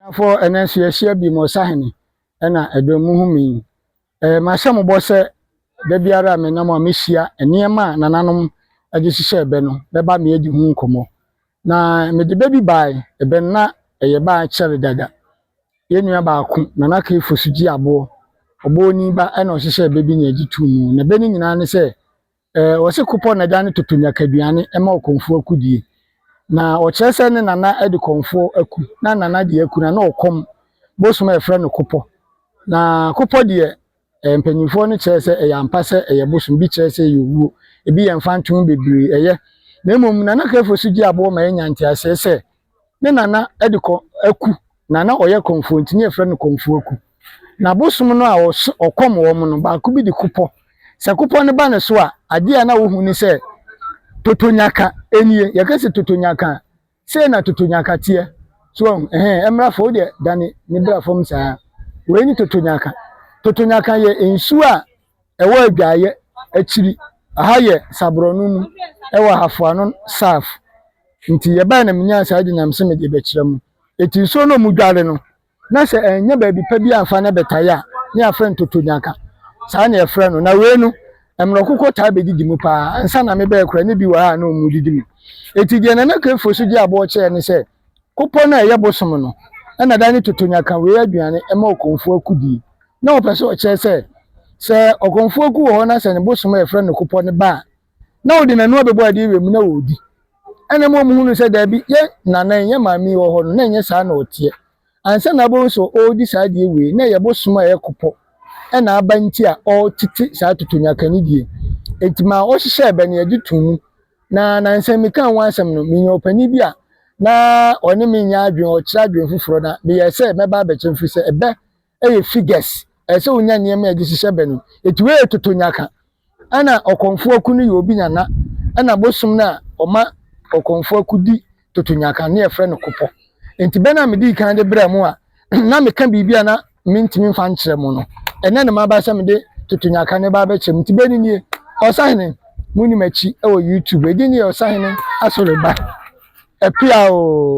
Abusuafoɔ, ɛnnɛ nso yɛahyia bi ma ɔsahene ɛna ɛdɔm mu hu me yi. Ɛɛ mahyɛ mo bɔ sɛ da biara a menam a mehyia nneɛma a nananom de hyehyɛ ɛbɛ no bɛba me adi ho nkɔmmɔ. Na mede bɛ bi bae, ɛbɛ no na ɛyɛ bɛ a akyɛre dada. Yɛn nua baako, Nana Kefo so gye aboɔ, ɔbɔɔni ba ɛna ɔhyehyɛ ɛbɛ bi na yɛgye too mu. Na ɛbɛ no nyinaa ne sɛ, ɛɛ wɔse kopɔ na ɛda ne toto nyakaduane ma ɔkɔmfoɔ akudie. Na ɔkyerɛ sɛ ne nana de kɔmfoɔ aku, na nana de aku na na ɔkɔm bosom a yɛfrɛ no kopɔ. Na kopɔ deɛ mpanyinfoɔ no kyerɛ sɛ ɛyɛ ampa sɛ ɛyɛ bosom, bi kyerɛ sɛ ɛyɛ owuo, ebi yɛ mfantom bebree ɛyɛ. Na mmom Nana Kefo so gye aboɔ ma yɛnya nteaseɛ sɛ ne nana de kɔ aku na na ɔyɛ kɔmfoɔ nti ne yɛfrɛ no kɔmfoɔ aku. Na bosom no a ɔkɔm wɔn no baako bi de kopɔ. Sɛ kopɔ no ba ne so a, adeɛ a na wohu ne sɛ totonyaka nie. Yɛka sɛ totonyaka a, sei na totonyaka teɛ. So wɔn ɛhɛn ɛmmra fam deɛ dane ne bra fam saa. Wei ne totonyaka. Totonyaka yɛ nsuo a ɛwɔ adwaeɛ akyiri. Aha yɛ saborɔno mu ɛwɔ Ahafoano South. Nti yɛbaa na menyaa saa de nam sɛ mede bɛkyerɛ mo. Eti nsuo no a ɔmo dware no, na sɛ ɛnyɛ baabi pa bi amfa no bɛtae a, ne yɛafrɛ no totonyaka. Saa na yɛfrɛ no. Na wei no, mmorɔkokɔ taa bɛdidi mu paa. Ansa na mebɛɛ koraa ne bi wɔ ha a na ɔmo didi mu. Eti deɛ Nana Kefo so gye aboɔ kyerɛ ne sɛ, kopɔ no a ɛyɛ bosom no, ɛna da ne totonyaka wei aduane ɛma ɔkɔmfoɔ akudie. Na ɔpɛ sɛ ɔkyerɛ sɛ, sɛ ɔkɔmfoɔ aku wɔ hɔ na sɛ ne bosom a yɛfrɛ no kopɔ no ba a, na ɔde n'ano abɛbɔ adeɛ wɔ mu na ɔredi. Ɛna ma ɔmo hunu sɛ daabi, yɛ nana yi, yɛ maame yi wɔ hɔ no, na ɛnyɛ saa na ɔteɛ. Ansa na abɛhu sɛ ɔredi saa adeɛ wei, na ɛyɛ bosom a ɛyɛ kopɔ ɛna aba nti a ɔretete saa totonyaka no die. Enti ma ɔhyehyɛɛ bɛ no yɛgye too mu. Na nansa meka ho asɛm no, menya ɔpanin bi a na ɔne me nyɛ adwene, ɔkyerɛ adwene foforɔ na meyɛ sɛ mɛba abɛkyerɛ mfiri sɛ ɛbɛ ɛyɛ figures. Ɛsɛ sɛ wonya nneɛma a yɛde hyehyɛ bɛ no. Eti wei yɛ totonyaka. Ɛna ɔkɔmfoɔ aku no yɛ obi nana. Ɛna bosom no a ɔma ɔkɔmfoɔ aku di totonyaka no yɛfrɛ no kopɔ. Nti bɛ no a medii kan de brɛ mo a na meka biribi a na mentumi mfa nkyerɛ mo no, ɛnɛ na maba sɛ mede totonyaka no ba abɛkyerɛ mo. Nti bɛ no nie, Ɔsahene, monni m'akyi wɔ YouTube. Edin yɛ Ɔsahene Asoreba. Ɛpea o.